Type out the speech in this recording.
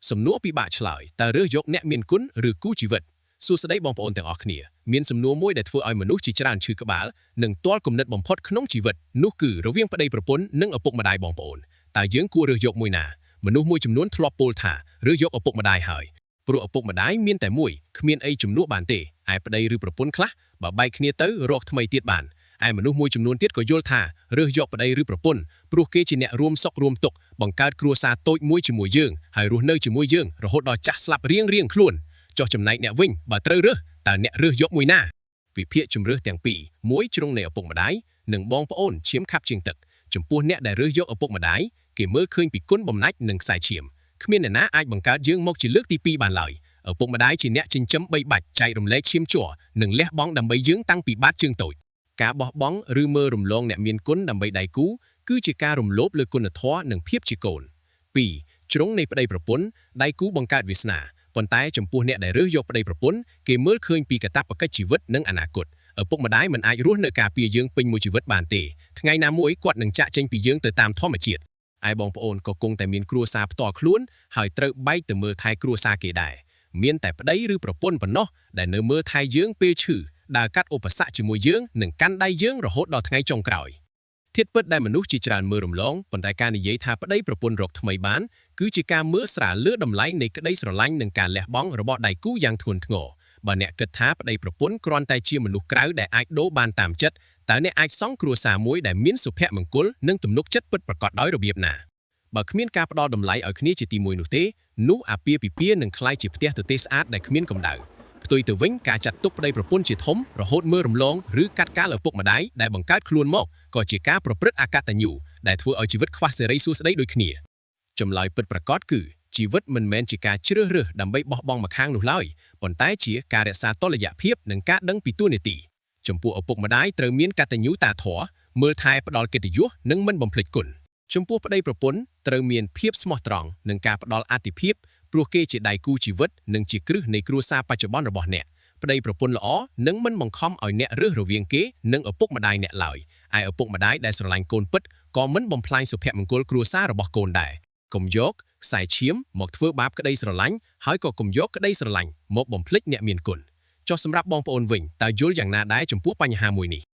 សំណួរពិបាកឆ្លើយតើរើសយកអ្នកមានគុណឬគូជីវិតសួស្តីបងប្អូនទាំងអស់គ្នាមានសំណួរមួយដែលធ្វើឲ្យមនុស្សជាច្រើនឈឺក្បាលនិងទាល់គំនិតបំផុតក្នុងជីវិតនោះគឺរវាងប្តីប្រពន្ធនិងឪពុកម្ដាយបងប្អូនតើយើងគួររើសយកមួយណាមនុស្សមួយចំនួនធ្លាប់ពោលថារើសយកឪពុកម្ដាយហើយព្រោះឪពុកម្ដាយមានតែមួយគ្មានអីជំនួសបានទេឯប្តីឬប្រពន្ធខ្លះបើបែកគ្នាទៅរកថ្មីទៀតបានឯមនុស្សមួយចំនួនទៀតក៏យល់ថារើសយកប្តីឬប្រពន្ធព្រោះគេជាអ្នករួមសុខរួមទុក្ខបង្កើតគ្រួសារតូចមួយជាមួយយើងហើយរស់នៅជាមួយយើងរហូតដល់ចាស់ស្លាប់រៀងរៀងខ្លួនចុះចំណែកអ្នកវិញបើត្រូវរើសតើអ្នករើសយកមួយណាវិភាគជំរើសទាំងពីរមួយជ្រុងនៃឪពុកម្ដាយនិងបងប្អូនឈាមខាប់ជាងទឹកចំពោះអ្នកដែលរើសយកឪពុកម្ដាយគេមើលឃើញពីគុណបំណាច់និងខ្សែឈាមគ្មានអ្នកណាអាចបង្កើតយើងមកជាលើកទី2បានឡើយឪពុកម្ដាយជាអ្នកចិញ្ចឹមបីបាច់ចែករំលែកឈាមជ័រនិងលះបង់ដើម្បីយើងតាំងពីបាតជើងតូចការបោះបង់ឬមើលរំលងអ្នកមានគុណដើម្បីដៃគូគឺជាការរំលោភលើគុណធម៌និងភាពជាកូន2ជ្រុងនៃប្តីប្រពន្ធដៃគូបង្កើតវាសនាប៉ុន្តែចំពោះអ្នកដែលរើសយកប្តីប្រពន្ធគេមើលឃើញពីកាតព្វកិច្ចជីវិតនិងអនាគតឪពុកម្ដាយមិនអាចរស់នៅការពារយើងពេញមួយជីវិតបានទេថ្ងៃណាមួយគាត់នឹងចាក់ចេញពីយើងទៅតាមធម្មជាតិឯបងប្អូនក៏គង់តែមានគ្រួសារផ្ទាល់ខ្លួនហើយត្រូវបែកទៅមើលថែគ្រួសារគេដែរមានតែប្តីឬប្រពន្ធប៉ុណ្ណោះដែលនៅមើលថែយើងពេលឈឺដើរកាត់ឧបសគ្គជាមួយយើងនិងកាន់ដៃយើងរហូតដល់ថ្ងៃចុងក្រោយធាតុពិតដែលមនុស្សជាច្រើនមើលរំលងប៉ុន្តែការនិយាយថាប្តីប្រពន្ធរកថ្មីបានគឺជាការមើលស្រាលលើតម្លៃនៃក្តីស្រឡាញ់និងការលះបង់របស់ដៃគូយ៉ាងធ្ងន់ធ្ងរបើអ្នកគិតថាប្តីប្រពន្ធគ្រាន់តែជាមនុស្សក្រៅដែលអាចដូរបានតាមចិត្តតើអ្នកអាចសង់គ្រួសារមួយដែលមានសុភមង្គលនិងទំនុកចិត្តពិតប្រាកដដោយរបៀបណាបើគ្មានការផ្ដល់តម្លៃឲ្យគ្នាជាទីមួយនោះទេនោះអាពាហ៍ពិពាហ៍នឹងក្លាយជាផ្ទះទទេស្អាតដែលគ្មានកម្ដៅផ្ទុយទៅវិញការចាត់ទុកប្តីប្រពន្ធជាធំរហូតមើលរំលងឬកាត់កាលឪពុកម្ដាយដែលបង្កើតខ្លួនមកក៏ជាការប្រព្រឹត្តអកតញ្ញូដែលធ្វើឲ្យជីវិតខ្វះសេរីសួស្តីដូចគ្នាចម្លើយពិតប្រាកដគឺជីវិតមិនមែនជាការជ្រើសរើសដើម្បីបោះបង់ម្ខាងនោះឡើយប៉ុន្តែជាការរក្សាតុល្យភាពនិងការដឹងពីតួនាទីចំពោះឪពុកម្ដាយត្រូវមានកតញ្ញូតាធម៌មើលថែផ្ដល់កិត្តិយសនិងមិនបំភ្លេចគុណចំពោះប្តីប្រពន្ធត្រូវមានភាពស្មោះត្រង់និងការផ្ដល់អាទិភាពព្រោះគេជាដៃគូជីវិតនិងជាគ្រឹះនៃគ្រួសារបច្ចុប្បន្នរបស់អ្នកប្តីប្រពន្ធល្អនឹងមិនបង្ខំឲ្យអ្នករើសរវាងគេនិងឪពុកម្ដាយអ្នកឡើយឯឪពុកម្ដាយដែលស្រឡាញ់កូនពិតក៏មិនបំផ្លាញសុភមង្គលគ្រួសាររបស់កូនដែរកុំយកខ្សែឈាមមកធ្វើបាបក្តីស្រឡាញ់ហើយក៏កុំយកក្តីស្រឡាញ់មកបំភ្លេចអ្នកមានគុណចុះសម្រាប់បងប្អូនវិញតើយល់យ៉ាងណាដែរចំពោះបញ្ហាមួយនេះ។